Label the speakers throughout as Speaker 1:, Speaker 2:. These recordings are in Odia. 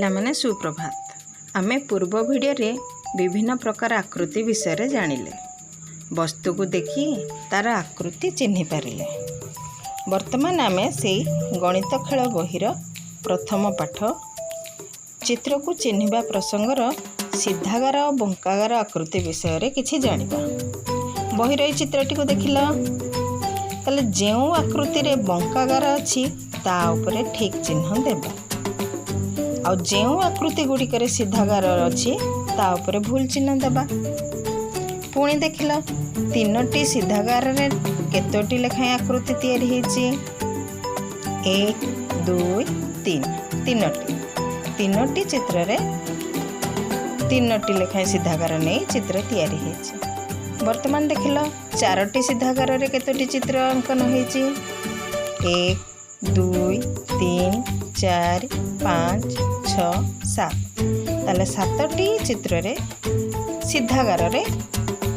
Speaker 1: ପିଲାମାନେ, ସୁପ୍ରଭାତ। ଆମେ ପୂର୍ବ ଭିଡ଼ିଓରେ ବିଭିନ୍ନ ପ୍ରକାର ଆକୃତି ବିଷୟରେ ଜାଣିଲେ। ବସ୍ତୁକୁ ଦେଖି ତାର ଆକୃତି ଚିହ୍ନି ପାରିଲେ। ବର୍ତ୍ତମାନ ଆମେ ସେଇ ଗଣିତ ଖେଳ ବହିର ପ୍ରଥମ ପାଠ ଚିତ୍ରକୁ ଚିହ୍ନିବା ପ୍ରସଙ୍ଗର ସିଧାଗାର ଓ ବଙ୍କାଗାର ଆକୃତି ବିଷୟରେ କିଛି ଜାଣିବା। ବହିର ଏଇ ଚିତ୍ରଟିକୁ ଦେଖିଲ? ତାହେଲେ ଯେଉଁ ଆକୃତିରେ ବଙ୍କାଗାର ଅଛି, ତା ଉପରେ ଠିକ୍ ଚିହ୍ନ ଦେବା ଆଉ ଯେଉଁ ଆକୃତି ଗୁଡ଼ିକରେ ସିଧା ଗାର ଅଛି, ତା ଉପରେ ଭୁଲ ଚିହ୍ନ ଦେବା। ପୁଣି ଦେଖିଲ, ତିନୋଟି ସିଧା ଗାରରେ କେତୋଟି ଲେଖାଏଁ ଆକୃତି ତିଆରି ହେଇଛି? ଏକ, ଦୁଇ, ତିନି, ତିନୋଟି। ତିନୋଟି ଚିତ୍ରରେ ତିନୋଟି ଲେଖାଏଁ ସିଧା ଗାର ନେଇ ଚିତ୍ର ତିଆରି ହେଇଛି। ବର୍ତ୍ତମାନ ଦେଖିଲ, ଚାରୋଟି ସିଧା ଗାରରେ କେତୋଟି ଚିତ୍ର ଅଙ୍କନ ହେଇଛି? ଏକ, ଦୁଇ, ତିନି, ଚାରି, ପାଞ୍ଚ, ଛଅ, ସାତ। ତାହେଲେ ସାତଟି ଚିତ୍ରରେ ସିଧା ଗାରରେ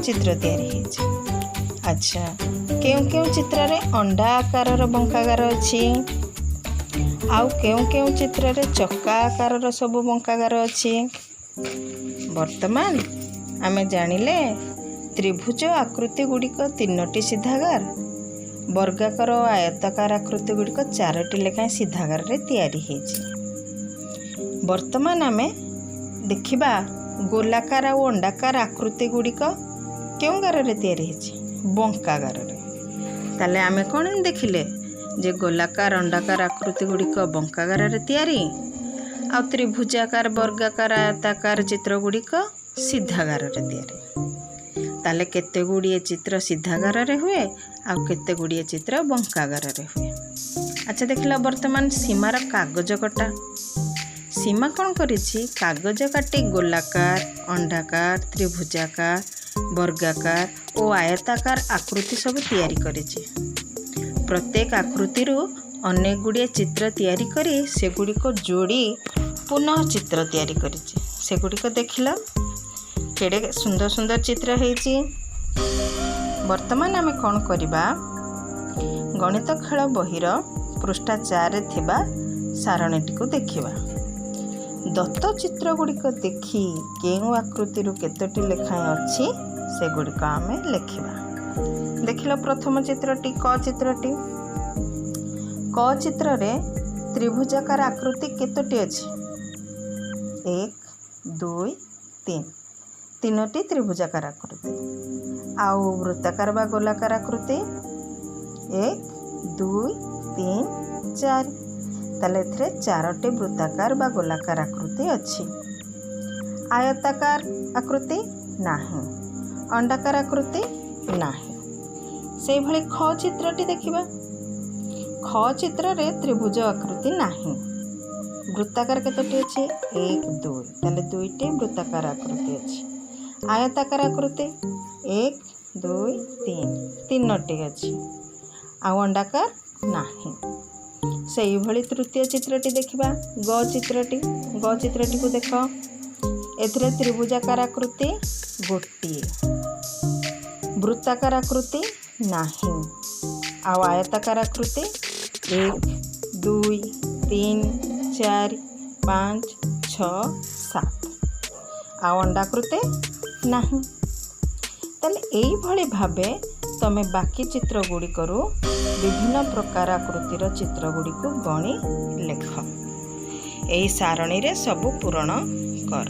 Speaker 1: ଚିତ୍ର ତିଆରି ହେଇଛି। ଆଚ୍ଛା, କେଉଁ କେଉଁ ଚିତ୍ରରେ ଅଣ୍ଡା ଆକାରର ବଙ୍କା ଗାର ଅଛି ଆଉ କେଉଁ କେଉଁ ଚିତ୍ରରେ ଚକା ଆକାରର ସବୁ ବଙ୍କା ଗାର ଅଛି? ବର୍ତ୍ତମାନ ଆମେ ଜାଣିଲେ, ତ୍ରିଭୁଜ ଆକୃତି ଗୁଡ଼ିକ ତିନୋଟି ସିଧାଗାର, ବର୍ଗାକାର ଓ ଆୟତାକାର ଆକୃତି ଗୁଡ଼ିକ ଚାରୋଟି ଲେଖାଏଁ ସିଧାଗାରରେ ତିଆରି ହେଇଛି। ବର୍ତ୍ତମାନ ଆମେ ଦେଖିବା, ଗୋଲାକାର ଆଉ ଅଣ୍ଡାକାର ଆକୃତି ଗୁଡ଼ିକ କେଉଁ ଗାରରେ ତିଆରି ହେଇଛି? ବଙ୍କା ଗାରରେ। ତାହେଲେ ଆମେ କ'ଣ ଦେଖିଲେ ଯେ ଗୋଲାକାର, ଅଣ୍ଡାକାର ଆକୃତି ଗୁଡ଼ିକ ବଙ୍କା ଗାରରେ ତିଆରି ଆଉ ତ୍ରିଭୁଜାକାର, ବର୍ଗାକାର, ଆୟତାକାର ଚିତ୍ର ଗୁଡ଼ିକ ସିଧା ଗାରରେ ତିଆରି। ତାହେଲେ କେତେ ଗୁଡ଼ିଏ ଚିତ୍ର ସିଧା ଗାରରେ ହୁଏ ଆଉ କେତେ ଗୁଡ଼ିଏ ଚିତ୍ର ବଙ୍କା ଗାରରେ ହୁଏ। ଆଚ୍ଛା, ଦେଖିଲ, ବର୍ତ୍ତମାନ ସୀମାର କାଗଜ କଟା। ସୀମା କ'ଣ କରିଛି? କାଗଜ କାଟି ଗୋଲାକାର, ଅଣ୍ଡାକାର, ତ୍ରିଭୁଜାକାର, ବର୍ଗାକାର ଓ ଆୟତାକାର ଆକୃତି ସବୁ ତିଆରି କରିଛି। ପ୍ରତ୍ୟେକ ଆକୃତିରୁ ଅନେକ ଗୁଡ଼ିଏ ଚିତ୍ର ତିଆରି କରି ସେଗୁଡ଼ିକ ଯୋଡ଼ି ପୁନଃ ଚିତ୍ର ତିଆରି କରିଛି। ସେଗୁଡ଼ିକ ଦେଖିଲ, କେଡ଼େ ସୁନ୍ଦର ସୁନ୍ଦର ଚିତ୍ର ହେଇଛି। ବର୍ତ୍ତମାନ ଆମେ କ'ଣ କରିବା? ଗଣିତ ଖେଳ ବହିର ପୃଷ୍ଠା 4ରେ ଥିବା ସାରଣୀଟିକୁ ଦେଖିବା। ଦତ୍ତ ଚିତ୍ର ଗୁଡ଼ିକ ଦେଖି କେଉଁ ଆକୃତିରୁ କେତୋଟି ଲେଖାଏଁ ଅଛି, ସେଗୁଡ଼ିକ ଆମେ ଲେଖିବା। ଦେଖିଲ, ପ୍ରଥମ ଚିତ୍ରଟି କ ଚିତ୍ରଟି। କ ଚିତ୍ରରେ ତ୍ରିଭୁଜାକାର ଆକୃତି କେତୋଟି ଅଛି? ଏକ, ଦୁଇ, ତିନି। ତିନୋଟି ତ୍ରିଭୁଜାକାର ଆକୃତି। ଆଉ ବୃତ୍ତାକାର ବା ଗୋଲାକାର ଆକୃତି? ଏକ, ଦୁଇ, ତିନି, ଚାରି। ତାହେଲେ ଏଥିରେ ଚାରୋଟି ବୃତ୍ତାକାର ବା ଗୋଲାକାର ଆକୃତି ଅଛି। ଆୟତାକାର ଆକୃତି ନାହିଁ, ଅଣ୍ଡାକାର ଆକୃତି ନାହିଁ। ସେଇଭଳି ଖ ଚିତ୍ରଟି ଦେଖିବା। ଖ ଚିତ୍ରରେ ତ୍ରିଭୁଜ ଆକୃତି ନାହିଁ। ବୃତ୍ତାକାର କେତୋଟି ଅଛି? ଏକ, ଦୁଇ। ତାହେଲେ ଦୁଇଟି ବୃତ୍ତାକାର ଆକୃତି ଅଛି। ଆୟତାକାର ଆକୃତି ଏକ, ଦୁଇ, ତିନି, ତିନୋଟି ଅଛି ଆଉ ଅଣ୍ଡାକାର ନାହିଁ। ସେଇଭଳି ତୃତୀୟ ଚିତ୍ରଟି ଦେଖିବା, ଗ ଚିତ୍ରଟି। ଗ ଚିତ୍ରଟିକୁ ଦେଖ। ଏଥିରେ ତ୍ରିଭୁଜାକାର ଆକୃତି ଗୋଟିଏ, ବୃତ୍ତାକାର ଆକୃତି ନାହିଁ ଆଉ ଆୟତାକାର ଆକୃତି ଏକ, ଦୁଇ, ତିନି, ଚାରି, ପାଞ୍ଚ, ଛଅ, ସାତ ଆଉ ଅଣ୍ଡାକୃତି ନାହିଁ। ତାହେଲେ ଏଇଭଳି ଭାବେ ତମେ ବାକି ଚିତ୍ର ଗୁଡ଼ିକରୁ ବିଭିନ୍ନ ପ୍ରକାର ଆକୃତିର ଚିତ୍ର ଗୁଡ଼ିକୁ ଗଣି ଲେଖ। ଏହି ସାରଣୀରେ ସବୁ ପୂରଣ କର।